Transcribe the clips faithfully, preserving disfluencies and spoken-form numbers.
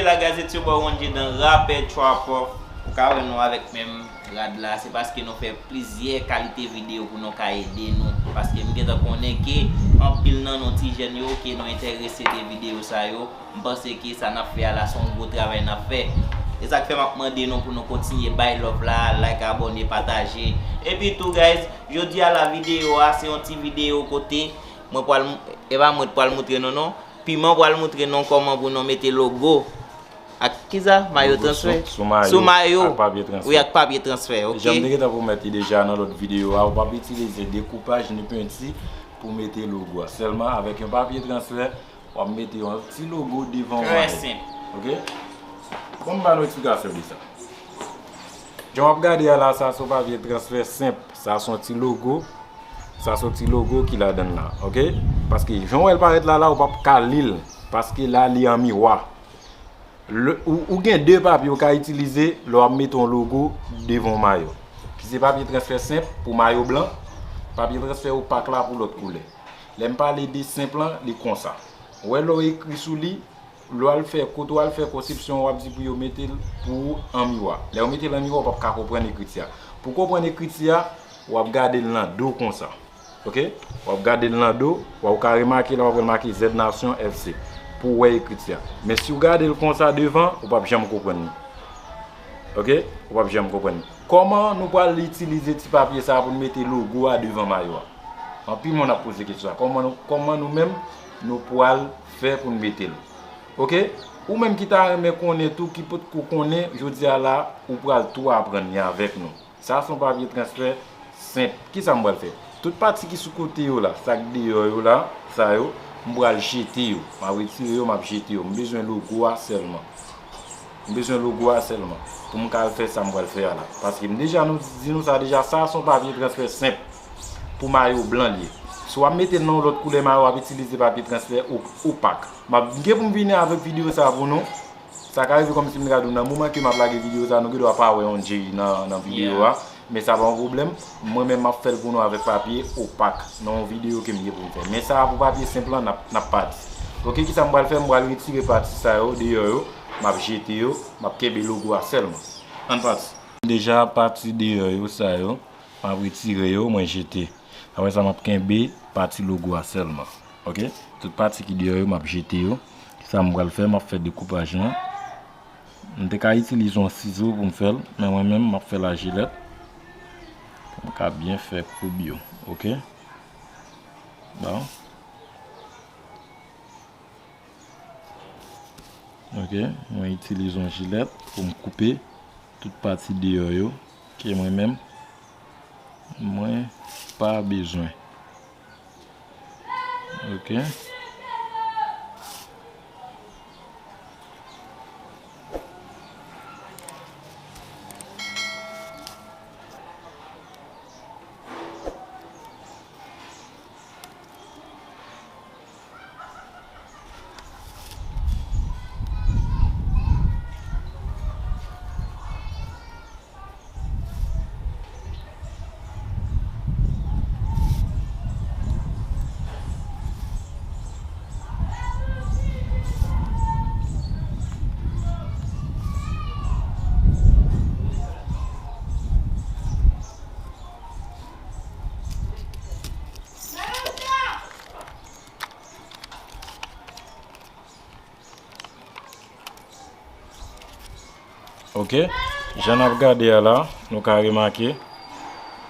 Sa guys, it's your boy One J dan rapè Trapper. Ou ka wè nou avèk menm rad la, se paske nou fè plizyè kalite videyo pou nou ka ede nou. Paske m gentan konnen ke anpil nan nou ti jèn yo ke nou enterese de videyo sa yo. M panse ke sa n ap fè a la se yon gwo travay n ap fè. E sa k fè m ap mande nou pou nou kontinye bay love la, like, abòne, pataje. Epi tou guys, jodi a la videyo a se yon ti videyo kote mwen pral, e pa mwen k pral moutre nou non. Piman pral moutre nou kòman pou nou mete logo ak kisa? Mayo transfè? Sou mayo. Sou mayo. Ak papye transfè. Wi, ak papye transfè, ok. Jan m te gentan pwomèt li deja nan lòt videyo a, ou p ap itilize dekoupaj ni penti pou mete logo a. Sèlman avèk yon papye transfè, w ap mete yon ti logo devan mayo. Trè senp. Ok? Bon, m ba nou eksplikasyon de sa. Jan w ap gade a la, sa se yon papye transfè senp. Sa se yon ti logo. Sa se yon ti logo ki ladan l la, ok? Paske jan w wè l parèt la, la, ou p ap ka li l. Paske la, li an miwa. Le, ou, ou gen de papye ou ka itilize lè w ap mete yon logo devan yon mayo. Ki se papye transfè senp pou mayo blan, papye transfè opak la pou lòt koulè. Lè m pale de senp lan, li konsa. Ou wè lè w ekri sou li, lè w al fè, kote w al fè konsepsyon, w ap di pou yo mete l pou ou an miwa. Lè yo mete l an miwa, ou p ap ka konprann ekriti a. Pou w konprann ekriti a, w ap gade l nan do konsa. Ok? W ap gade l nan do, w ap ka remake la, w ap wè l make Z Nation F C. Pou w wè ekriti a. Men si w gade l konsa devan, ou p ap janm konprann li. Ok? Ou p ap janm konprann li. Kòman nou pral itilize ti papye sa a pou n mete logo a devan mayo a? Anpil moun ap poze kesyon sa. Kòman nou, kòman nou menm, nou pral fè pou n mete l? Ok? Ou menm ki ta renmen konnen tou, ki potko konnen, jodi a la, ou pral tou aprann li avèk nou. Sa se yon papye transfè senp. Kisa m pral fè? Tout pati ki sou kote yo la, sa k deyò yo la, sa yo, m pral jete yo. M ap retire yo, m ap jete yo. M bezwen logo a sèlman. M bezwen logo a sèlman pou m ka al fè sa m pral fè a la. Paske m deja nou di nou sa deja, sa se yon papye transfè senp pou mayo blan li ye. Si w ap mete l nan yon lòt koulè mayo, w ap itilize papye transfè o-, opak. M ap, m gen pou m vini avèk videyo sa pou nou. Sa ka rive kòmsi m ta di w nan moman ke m ap lage videyo sa, nou gen dwa pa wè yon J nan, nan videyo a. Men sa pa yon pwoblèm. Mwen menm m ap fè l pou nou avèk papye opak nan yon videyo ke m gen pou m fè. Men sa a pou papye senp lan, n ap, n ap pati. Ok, kisa m pral fè? M pral retire pati sa yo, deyò yo, m ap jete yo, m ap kenbe logo a sèlman. Ann pati. Deja pati deyò yo, sa yo, m ap retire yo, mwen jete. Apre sa, m ap kenbe pati logo a sèlman. Ok? Tout pati ki deyò yo, m ap jete yo. Sa m pral fè, m ap fè dekoupaj lan. M te ka itilize yon sizo pou m fè l, men mwen menm, m ap fè l a jilèt. Pou m ka byen fè koub yo. Ok? Bon. Ok, mwen itilize yon jilèt pou m koupe tout pati deyò yo ke mwen menm, mwen pa bezwen. Ok. Ok, jan n ap gade a la, nou ka remake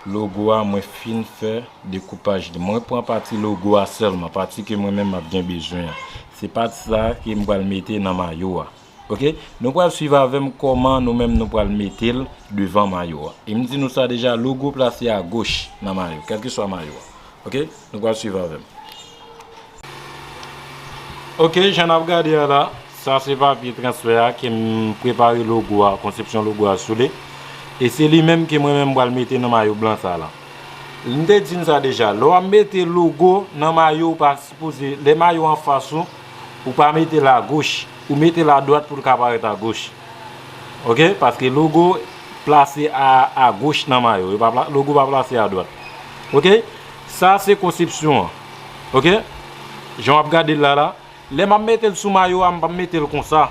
logo a, mwen fin fè dekoupaj li. Mwen pran pati logo a sèlman, pati ke mwen menm m ap gen bezwen an. Se pati sa a ke m pral mete nan mayo a. Ok, nou pral swiv avè m kòman nou menm nou pral mete l devan mayo a. E m di nou sa deja, logo plase agoch nan mayo, kèlkeswa mayo a. Ok, nou pral swiv avè m. Ok, jan n ap gade a la, sa se papye transfè a ke m prepare logo a, konsepsyon logo a sou li. E se li menm ke mwen menm m pral mete nan mayo blan sa la. M te di n sa deja, lè w ap mete logo nan mayo, ou pa sipoze, lè mayo anfas ou, ou pa mete l agoch, ou mete l adwat pou l ka parèt agoch. Ok, paske logo plase a, agoch nan mayo, yo pa pla-, logo pa plase adwat. Ok, sa se konsepsyon an. Ok, jan w ap gade l la la, lè m ap mete l sou mayo a, m p ap mete l konsa.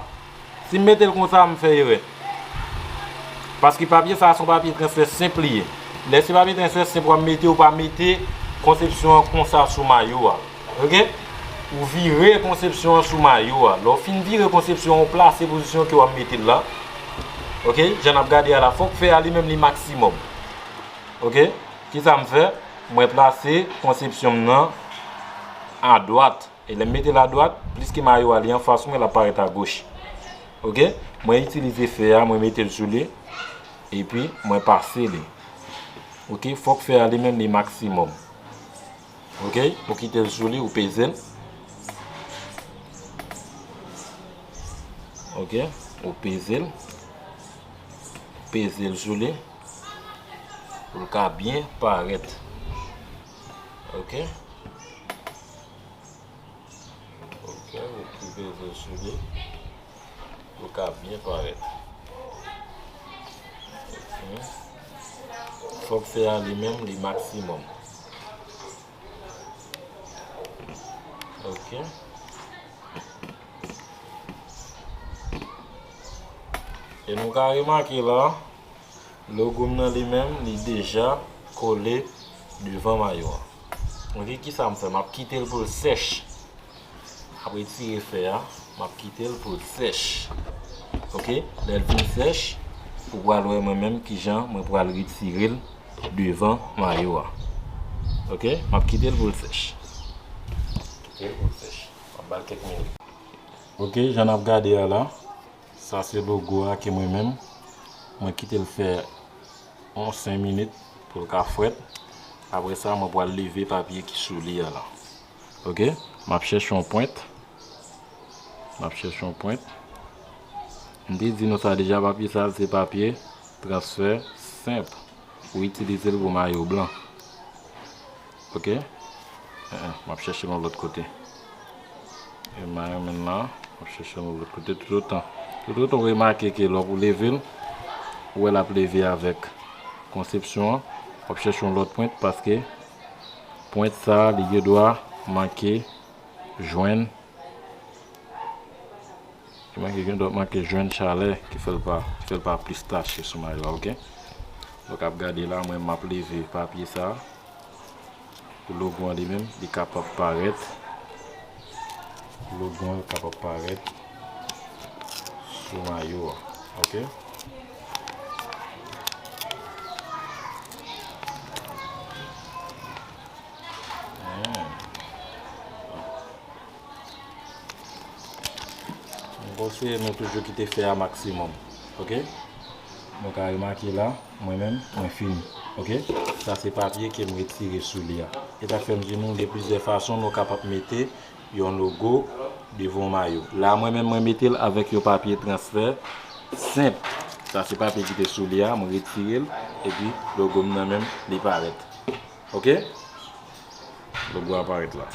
Si m mete l konsa, m fè erè. Paske papye sa a se yon papye transfè senp li ye. Lè se papye transfè senp w ap mete, ou pa mete konsepsyon an konsa sou mayo a. Oke? Ou vire konsepsyon an sou mayo a. Lè w fin vire konsepsyon an, ou plase pozisyon ke w ap mete l la. Oke? Jan n ap gade a la, fòk fè a li menm li maksimòm. Oke? Kisa m fè? Mwen plase konsepsyon m nan adwat. E lè m mete l adwat, pliske mayo a li anfas mwen, l ap parèt agoch. Oke? Mwen itilize fè a, mwen mete l sou li, epi mwen pase li. Oke? Fòk fè a li menm li maksimòm. Oke? Ou kite l sou li, ou peze l. Oke? Ou peze l. Peze l sou li. Pou l ka byen parèt. Oke? Oke, ou peze sou li pou l ka byen parèt. Oke. Fòk fè a li menm li maksimòm. Oke. E nou ka remake la, logo m nan li menm, li deja kole devan mayo a. Oke, kisa m fè? M ap kite l pou l sèch. M ap retire fè a, m ap kite l pou l sèch. Oke, lè l fin sèch, ou pral wè mwen menm kijan mwen pral retire l devan mayo a. Oke, m ap kite l pou l sèch. Kite l pou l sèch. M ap ba l kèk minit. Oke, jan n ap gade a la, sa se logo a ke mwen menm, mwen kite l fè yon senk minit pou l ka frèt. Apre sa, mwen pral leve papye ki sou li a la. Oke? M ap chèche yon pwent. M ap chèche yon pwent. M te di nou sa deja, papye sa se papye transfè senp. Ou itilize l pou mayo blan. Oke? Eh, eh, m ap chèche yon lòt kote. E mayo menm la, m ap chèche yon lòt kote toutotan. Toutotan w remake ke lè w leve l, ou wè l ap leve avèk konsepsyon an, w ap chèche yon lòt pwent paske pwent sa a, li gendwa manke jwenn Li manke jwenn, dòk manke jwenn chalè ki fè l pa, ki fè l pa plis tache sou mayo a, oke? Donk, ap gade la, mwen, m ap leve papye sa a. Pou logo an li menm, li kapab parèt. Pou logo an kapab parèt sou mayo a, oke? Hmm. M konseye nou toujou kite fè a maksimòm. Oke? Nou ka remake la, mwen menm, mwen fini. Oke? Sa se papye ke m retire sou li a. E sa k fè m di nou, gen plizyè fason nou kapab mete yon logo devan yon mayo. La, mwen menm, mwen mete l avèk yon papye transfè senp. Sa se papye ki te sou li a, mwen retire l, epi logo m nan menm, li parèt. Oke? Logo a parèt la.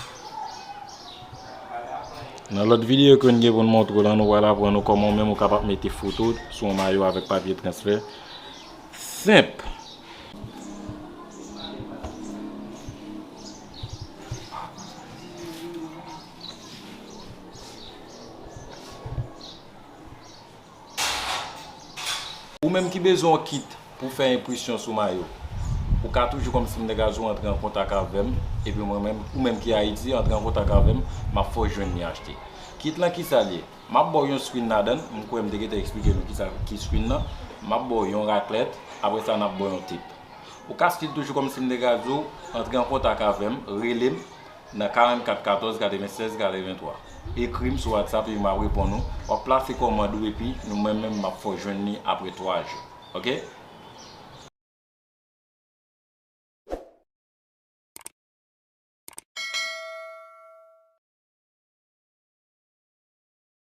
Nan lòt videyo ke n gen pou n montre w la, nou pral aprann ou kòman w menm ou kapab mete foto sou yon mayo avèk papye transfè senp. Ou menm ki bezwen yon kit pou fè enpresyon sou mayo, ou ka toujou kòmsi m te ka di w antre an kontak avè m, epi mwen menm, ou menm ki Ayiti, antre an kontak avè m, m ap fè w jwenn li achte. Kit lan kisa l ye? M ap ba w yon screen ladan l, m kwè m te gentan eksplike nou kisa ki screen nan, m ap ba w yon raklèt, apre sa n ap ba w yon tep. Ou ka still toujou kòmsi m te ka di w, antre an kontak avè m, rele m nan karannkat katòz katrevennsèz katrevenntwa. Ekri m sou WhatsApp epi m ap reponn ou. W ap plase kòmand ou epi nou menm menm m ap fè w jwenn li apre twa jou. Oke?